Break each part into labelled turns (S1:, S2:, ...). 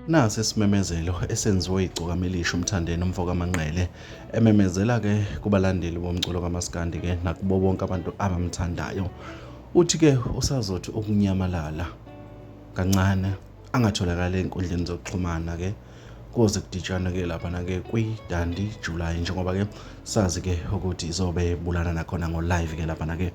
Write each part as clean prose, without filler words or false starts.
S1: Nasi isimemezelo esenziwe yiGcokama Elisha uMthandeni umfo kaManqele ememezela ke kubalandeli bomculo kaMaskandi ke nakubo bonke abantu abamthandayo. Uthi ke usazothi ukunyamalala kancane angatholakali ey'nkundleni zokuxhumana ke koze kuditshane ke laphana ke kwi-Dundee July njengoba ke sazi ke ukuthi izobe bulana nakhona ngo-live ke laphana ke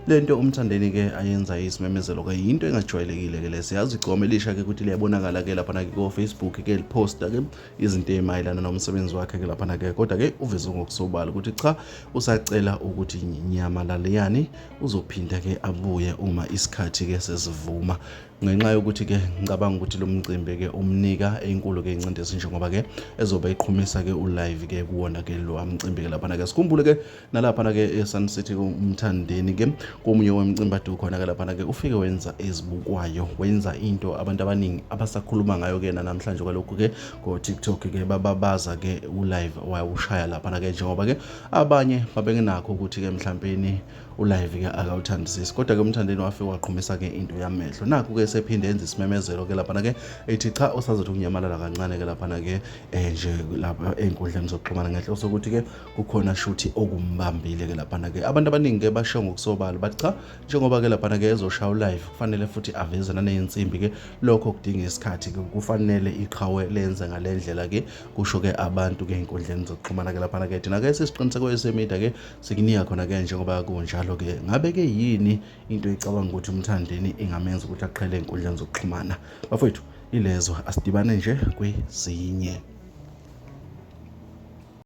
S1: lento umthandeni ke ayenza isimemezelo ke yinto engajwayelekile ke lesi yazi igcome elisha ke ukuthi liyabonakala ke laphana ke ko-Facebook ke liposta ke izinto ezimayelana nomsebenzi wakhe ke laphana ke kodwa ke uveze ngokusobala ukuthi cha usacela ukuthi nyamalaleyani uzophinda ke abuye uma isikhathi ke sesivuma ngenxa yokuthi ke ngicabanga ukuthi lo mcimbi ke umnika enkulu ke incindezi njengoba ke ezobe eqhumisa ke ulive ke kuwona ke lo mcimbi ke laphana ke sikhumbule ke nalaphana ke eSun City umthandeni ke komunye wemicimbi ade ukhona ke laphana ke ufike wenza ezibukwayo wenza into abantu abaningi abasakhuluma ngayo ke namhlanje kwalokhu ke ko TikTok ke bababaza ke ulive wawushaya laphana ke njengoba ke abanye babengenakho ukuthi ke mhlampeni ulive ke akawuthandisisi kodwa ke umthandeni wafike waqhumisa ke into yamehlo nakhu ke sephinde enza isimemezelo ke laphana ke ethi cha usazothi ukunyamalala kancane ke laphana ke eh nje lapha ey'nkundleni zokuxhumana ngenhloso ukuthi ke kukhona shuthi okumbambile ke laphana ke abantu abaningi ke basho ngokusobala bathi cha njengoba ke laphana ke ezoshaya ulive kufanele futhi aveze naney'nsimbi ke lokho kudinga isikhathi ke kufanele iqhawe lenze ngale ndlela ke kusho ke abantu ke ey'nkundleni zokuxhumana ke laphana ke thina ke sisiqiniseko esemida ke sikunika khona ke njengoba kunjalo ke ngabe ke yini into ecabanga ukuthi umthandeni ingamenza ukuthi aqhele ey'nkundleni zokuxhumana bafowethu ilezo asidibane nje kwezinye.